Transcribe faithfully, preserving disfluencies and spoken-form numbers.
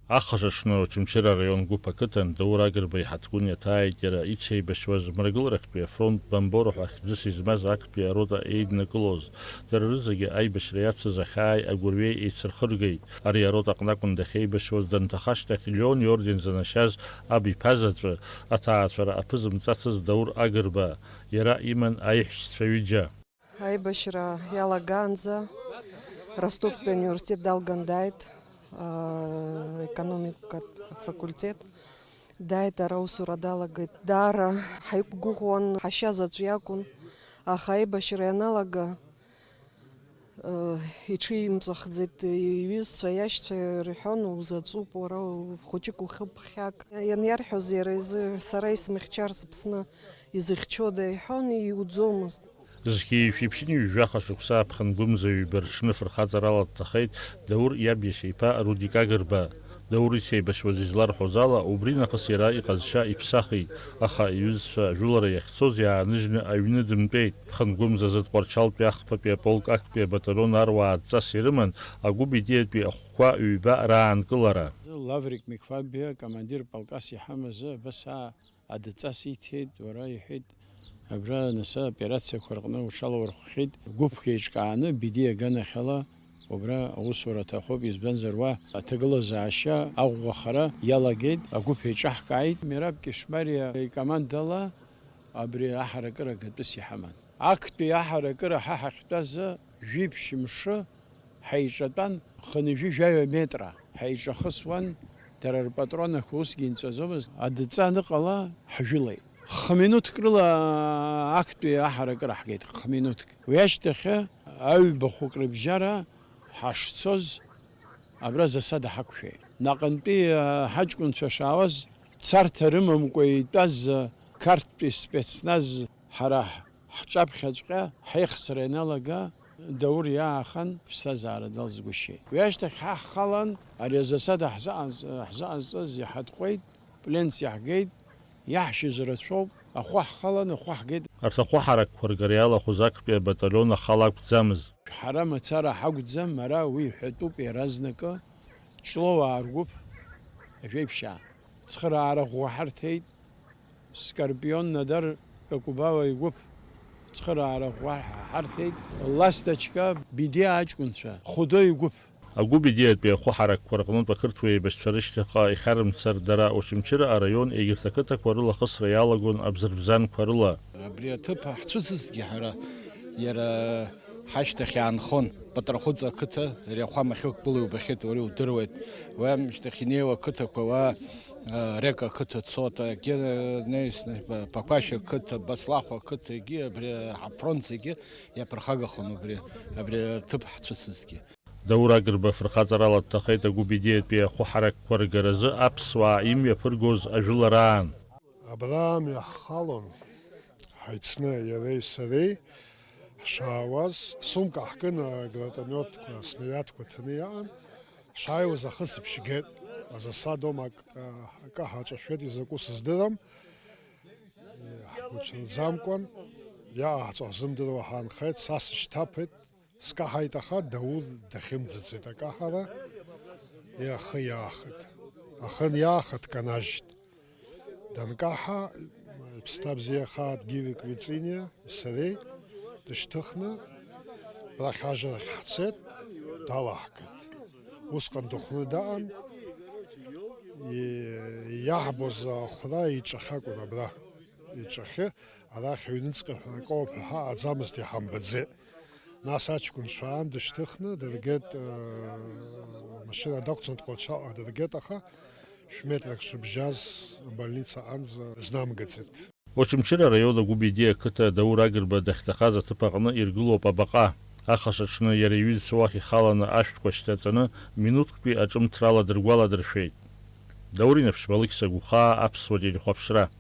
Ахаҿаҽны Очамчыра араион Гәыԥ ақыҭан Даур Агрба иҳаҭгәын иаҭааит иара ицеибашьуаз Мрагыларахьтәи афронт Бамбора ҳәа хьӡыс измаз актәи арота еиднакылоз. Дара рызегьы аибашьра иацыз ахьааи агәырҩеи еицырхыргеит. Ари арота аҟны акәын дахьеибашьуаз, данҭаха ашьҭахь Леон иорден занашьаз аб иԥа заҵәы, аҭаацәара аԥызымҵацыз Даур Агрба, иара иман аиҳәшьцәа ҩыџьа. Аибашьра иалагаанӡа Ростовтәи ауниверситет далган дааит, аа, економикатә факультет. Дааит, ара аусура далагеит. Даара ҳаиқәгәыӷуан, ҳашьа заҵә иакәын, аха аибашьра ианалага, аа, иҽимҵәахӡеит. Иҩызцәа, иашьцәа ирҳәон, узаҵәуп уара, хәыҷык ухы ԥхьак. Ианиарҳәоз иара изы, сара исмыхьчар сыԥсны изыхьчода иҳәон, иуӡомызт. Зқьи жәшәи ԥшьынҩажәи жәаха шықәса аԥхын Гәымза ҩба рҽны фырхаҵарала дҭахеит Даур иаб иашьа иԥа Рудик Агрба. Даур ицеибашьуаз изларҳәоз ала, убри нахыс иара иҟазшьа иԥсахит, аха иҩызцәа ажәылара иахьцоз иааныжьны аҩны дымтәеит. Ԥхын Гәымза азы Тҟәарчалтәи ахԥатәи аполк актәи абаталион аруаа адҵас ирыман агәыԥ идиатәи ахәқәа ҩба раанкылара. Лаврик Мықьфабиа командир полкас иҳамаз абас аа Адҵас иҭеит, уара, иҳәеит, абра анасы аоперациақәа рҟны уҽалаурхәхьеит, гәыԥк еиҿкааны Бедиа аганахьала убра аусура аҭахуп, избанзар уа аҭагылазаашьа аӷәӷәахара иалагеит, агәыԥ еиҿаҳкааит, Мераб Кешмариа икомандала абри аҳаракыра гатәыс иҳаман. Актәи аҳаракыра ҳа ҳахьтәаз жәиԥшь мшы ҳаиҿатәан, хынҩажәи жәаҩа метра ҳаиҿахысуан, дара рпатронақәа усгьы инҵәаӡомызт, адҵа аныҟала ҳжәылеит. Хминуҭк рыла актәи аҳаракыра ҳгеит, хминуҭк. Уи ашьҭахь аҩбахәык рыбжьара ҳашцоз, абра засада ҳақәшәеит. Наҟынтәи, а, ҳаҷкәынцәа шаауаз, царҭа рымамкәа итәаз, а, қарҭтәи спецназ ҳара ҳҿаԥхьаҵәҟьа ҳаихсра ианалага, Даур иаахан, ԥсҭазаара далзгәышьеит. Уи ашьҭахь ҳа ҳхалан, ари азасада ҳзыҟаз-, ҳзыҟазҵаз иҳатҟәеит, пленс иаҳгеит, иаҳшьыз рацәоуп, ахәы ҳхалан, ахәы ҳгеит. Арҭ ахәы ҳаракқәа ргара иалахәыз актәи абаталион ахала акәӡамызт. Ҳара мацара ҳакәӡам, ара уи ҳәатәуп иаразнакы, Ҷлоуаа ргәыԥ, ажәеиԥшьаа, цхыраара ӷәӷәа ҳарҭеит, Скорпион Надар Какубава игәыԥ, цхыраара ӷәӷәа ҳарҭеит, Ласточка Бедиа аҷкәынцәа, Хәыдо игәыԥ. Агәыԥ идиатәи ахәы ҳаракқәа рҟнытә ақырҭуа еибашьцәа рышьҭахьҟа ихьарымцар дара Очамчыра араион егьырҭ ақыҭақәа рыла ахысра иалагон абзырбзанқәа рыла. Абри аҭыԥ ҳцәыцызҭгьы ҳара, иара ҳашьҭахь иаанхон. Патраҟәыҵ ақыҭа, ари ахәамахьы уқәгыло иубахьеит, уара иудыруеит. Уи амышьҭахь инеиуа ақыҭақәа, уа, а, Река ақыҭа цоит, егьи, а, неисны, Па-, Пақәашь ақыҭа, Баслахә ақыҭа, егьи абри афронт зегьы иаԥырхагахон убри, абри аҭыԥ ҳцәыцызҭгьы. Даур Агрба фырхаҵарала дҭахеит агәыԥ идиатәи ахәы ҳаракқәа ргаразы аԥсуаа имҩаԥыргоз ажәылараан. Абра амҩа ҳхалон, ҳаицны иареи сареи ҳшаауаз, сумка ҳкын, агранатомиотқәа, снариадқәа ҭаны иаан, ҳшааиуаз ахысыбжь геит, азасадома ак-, акы ҳаҿашәеит, изакәу сыздырам, ҳгәыҽанӡамкәан, иааҳҵәа ҳзымдыруа ҳаанхеит, са сышьҭаԥеит, скаҳаит, аха Даур дахьымӡацеит акаҳара, ихы иаахеит. Ахын иааха дканажьит. Данкаҳа, иԥсҭа бзиа хааит Гиви Квициниа, сареи, дышьҭыхны, абрахь ажрахь ҳцеит, далаҳгеит. Усҟан дыхәны даан, и-, иаҳбоз ахәра иҿахьы акәын абра. Иҿахьы, арахь аҩныҵҟа ҳәа акоуп ҳәа ҳаҟаӡамызт, иҳамбаӡеит. Нас аҷкәынцәа аан дышьҭыхны дыргеит, э, машьына дақәҵан Тҟәарчалҟа дыргеит, аха шә-метрак шыбжьаз абольница аҟынӡа знамгаӡеит. Очамчыра араион Агәыби Ди ақыҭа Даур Агрба дахьҭахаз аҭыԥ аҟны иргылоуп абаҟа. Ахаша аҽны иара иҩызцәа уахь ихаланы ашәҭқәа шьҭаҵаны, минуҭктәи аҿымҭрала дыргәаладыршәеит. Даур Инаԥшьба, Алықьса Гәхаа, Аԥсуа телехәаԥшра.